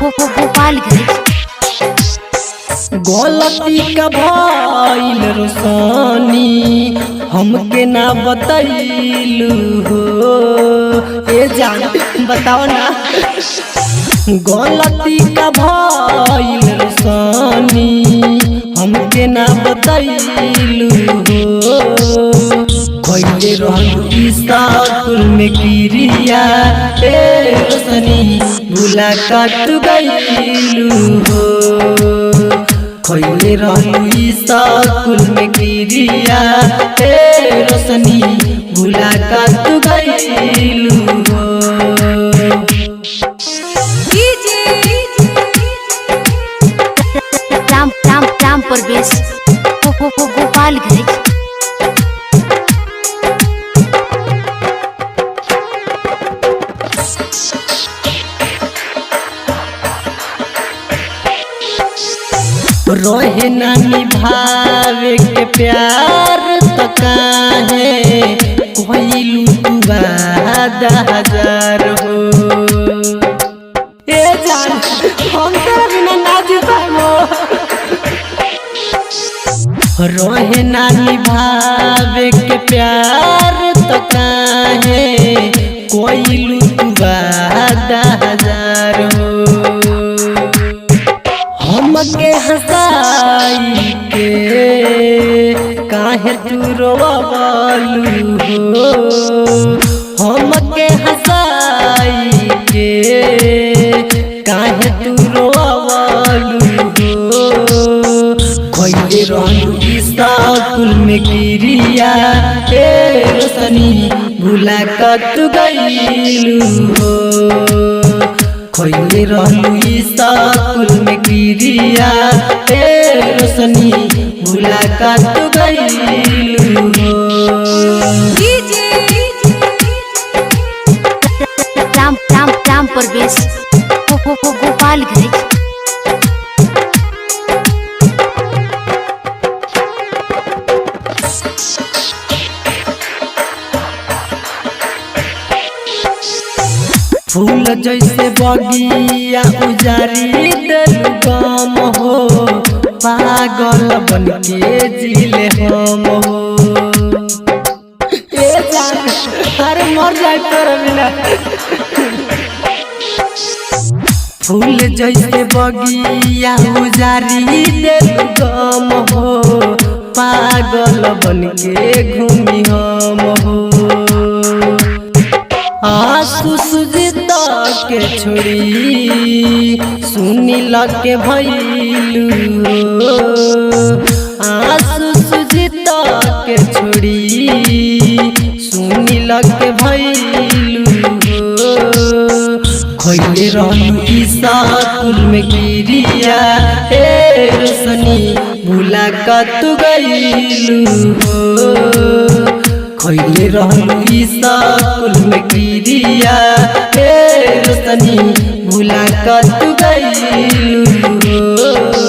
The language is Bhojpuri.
गोपालगंज। गलती का भइल रोशनी हमके ना बतैलू हो। ए जान बताओ ना, गलती का भइल रोशनी हमके ना बतैलू हो। खैले रहलू स्कूल में किरिया ए रोशनी भुला कट गइलू हो। खैले रहलू स्कूल में किरिया ए रोशनी भुला कट गइलू हो। राम राम राम परवेश गोपालगंज। रोहे ना निभावे के प्यार तो काहे कोइलू तू वादा हजार हो। ए जान हम तेरा बिना ना जी पाएमो। रोहे ना निभावे के प्यार तो काहे कोइलू तू वादा हजार हो। हमके हंसाई के काहे तू रोवलू हो। हमके हंसाई के काहे तू रोवलू हो। खैले रहलू स्कूल में किरिया ए रोशनी भुला कट गइलू हो। खैले रहलू स्कूल में किरिया ए रोशनी भुला कट गइलू हो। राम राम राम परवेश गोपालगंज। फूल जैसे बगिया उजारी देलू गम हो, पागल बन के जिले हम हो। ए जान अरे मर जाए तोरा बिना। फूल जैसे बगिया उजारी देलू गम हो, पागल बन के घूमी हम हो। आंसू सुजीत के छोड़ी सुनी लगे भइलू। आंसू सुजीत के छोड़ी सुनी लगे भइलू। खैले रहलू स्कूल में किरिया ए रोशनी भुला कत गइलू हो। खैले रहलू स्कूल में किरिया ए रोशनी भुला कत गइलू हो।